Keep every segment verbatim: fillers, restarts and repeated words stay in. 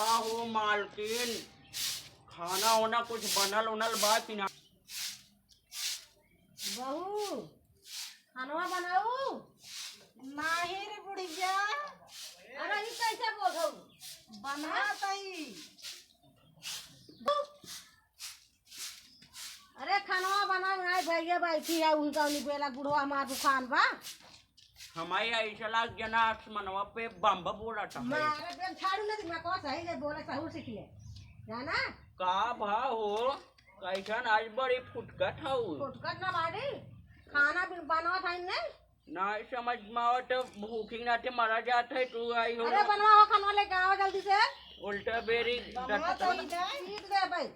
का हो मालकिन, खाना ओना कुछ बनल ओनल बा कि ना? बहू, खानवा बनाऊ? नाही रे बुढ़िया। अरे, ई कैसे बोल हऊ? बनात हई। अरे, खानवा बनाऊ, नाही भैया बैठी है, उनका उन्हीं बेला बुढ़वा हमार दुकान बा। हमारे ऐसा लाग जना आसमानवा पे बम बोलत है। मारे बेल झाड़ू लगी, मैं कौन सही ले बोले, सहूर सीख ले। जाना? का भा हो? कैसन आज बड़ी फुटकत हऊ? फुटकत ना बाड़ी, खाना भी बनावत हई ने। ना समझ में आवत, भूखी नाते मरा जात है, तू आई हो। अरे बनवा हो खानवा लेके आवा जल्दी से। उल्टा बेरी बनवा डटत तो है। ही जाए। सीख दे भाई,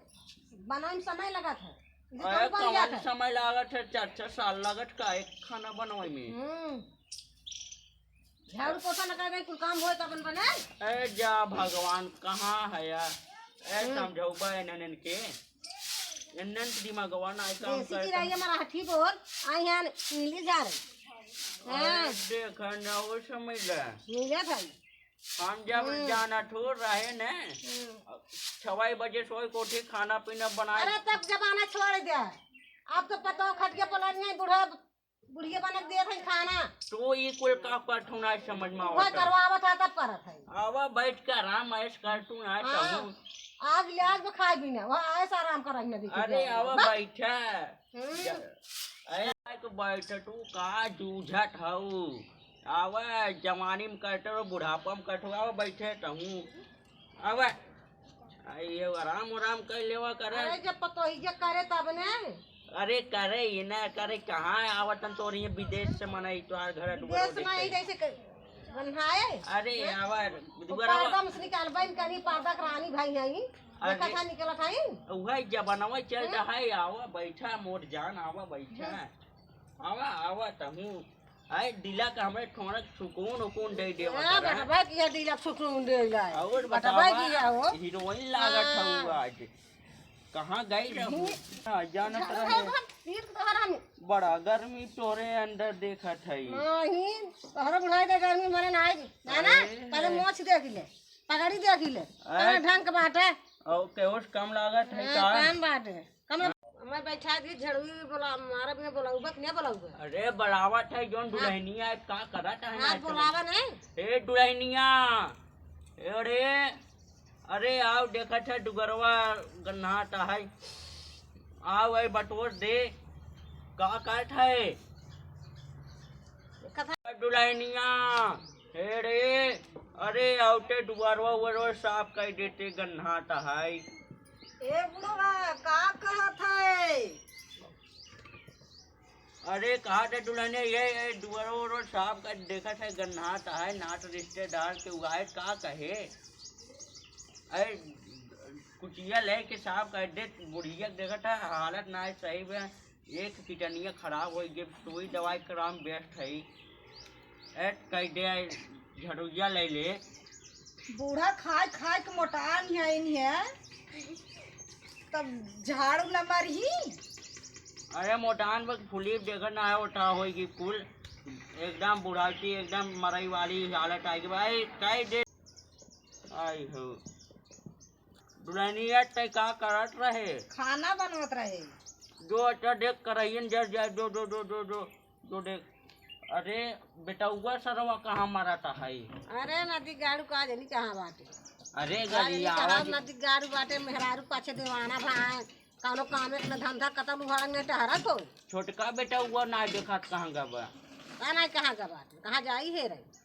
बनावे में समय लगत है। इसे अरे कम बन जात कौन है। समय लागत है, चार चार साल लागत का एक खाना बनवाई में। हम्म। झाड़ू पोछा न करे, कुल काम होए तब न बने। ए जा भगवान, कहाँ है यार? ए हम्म। समझौबा इनन के, इनन के दिमागवा ना काम देसी करता। चिरैया मराठी बोल, आई हैं नीली झाड़। हाँ। अरे देखा ना वो समझ ले। नीला भाई। हम जब हम्म। जाना ठोर रहे ने, हम्म। छवाई बजे सोई कोठी खाना पीना बनाए। अरे तब जमाना छोड़ दे, अब तो पतो खटिया पलट नहीं, बूढ़ा बुढ़िया बनक देत है खाना। तू ई कुल का करथू ना समझ में वह आवत है। करवावत है तब करत है। आवा बैठ के आराम ऐश कर तू ना हाँ। तहू। आग ले आग में खाए भी ना, वह ऐश आराम करत ना देखी अरे जाए। आवा बस। बैठा। हम्म। जा-, अरे तो बैठ तू का जूझत हऊ। आवा जवानी में करत हो, बुढ़ापा में करत हो, आवा बैठे तहू। अब, आ, ये आराम उराम कर लेवा करे। अरे, जब पतोहिया करे तब ने। अरे, करे, ये ना करे, कहाँ आवतन तोर ये विदेश से मनई तोहार घर विदेश दुआरा में ही देखे। जैसे क-, गन्हाए। अरे, हैं? आवा, वो दुआरा पर्दा में से निकाल, बन कनी पर्दा के रानी भाई हैं, अरे। देखा था निकलत है। वही जमानवा चल हैं? रहा है, आवा, बैठा, मोर जान, आवा, बैठा। हैं? आवा, आवा, तहूँ। आए, डीला का हमरे ठोनक सुकून उकून दे दे ए, बता रहा। बटवा किया डीला सुकून दे जाए। और बटवा बतावा, किया हो? हीरोइन लागत हाँ। हऊ आज। कहाँ गई रहू? हम्म। हाँ, जानत झाड़ रहे। हम, हम, पीठ तोहर हम। बड़ा गर्मी तोरे अंदर देखत हई। नहीं, तोहरा बुढ़ाई के गर्मी मरे ना आई। ना, ना, अरे। पहले मोछ देख ले, पगड़ी देख ले, अरे। पहले ढंग के बाटे। और केहू से कम लागत है हाँ, का? कम बाटे। कम मैं बैठा दी झड़ुई बोला, मारब ने बोलाऊ, बक ने बोलाऊ बे। अरे, बलावत है, जौन हाँ। दुल्हनिया है, का करत है हाँ, ना बोलावा नहीं। ए, दुल्हनिया, ए, अरे, अरे, आओ, देखत है, डुगरवा गन्हात है। आओ, ए, बटोर दे, का करत है? कथा दुल्हनिया, हे रे, अरे, आउटे डुगरवा उगरवा साफ कर देते, गन्हात है। ए बुढ़वा, का कहत है? अरे, कहा थे दुल्हने, ये, ये डुअरो उअरो साफ कर, देखत है, गन्हात है, नात रिश्तेदार के उगाए, का कहे? अरे, कुचिया लेके साफ कर दे, बुढ़िया देखत है, हालत ना है सही में, एक किडनिया खराब होई गई, सुई दवाई कराम व्यस्त है। ए, कह दे, झड़ुइया ले ले। बूढ़ा खाए खाए के मोटान है इन्हें, तब झाड़ू न मारही। अरे मोटान बक फुली देखा ना है, उठा होई गई कुल, एकदम बुढ़ाती, एकदम मरई वाली हालत आई गई भाई, कह दे। आई हो। दुल्हनिया, तै का करत रहे? खाना बनवत रहे। जो अच्छा देख करहियन जर जाए, जो, जो, जो, जो, जो, जो देख। अरे, बेटउआ सरवा कहाँ मरत है? अरे, नदी गाड़ू का जनी कहाँ बाटे? अरे, का जनी गलिया कहाँ आवत। नदी गाड़ू बाटे, मेहरारू पाछे दीवाना भाई। कौनो काम एक न धंधा कतल उहाड़ में टहरत हो। छोटका बेटउआ ना देखात कहाँ गबा? का ना कहाँ गबा? कहाँ जाई है रही?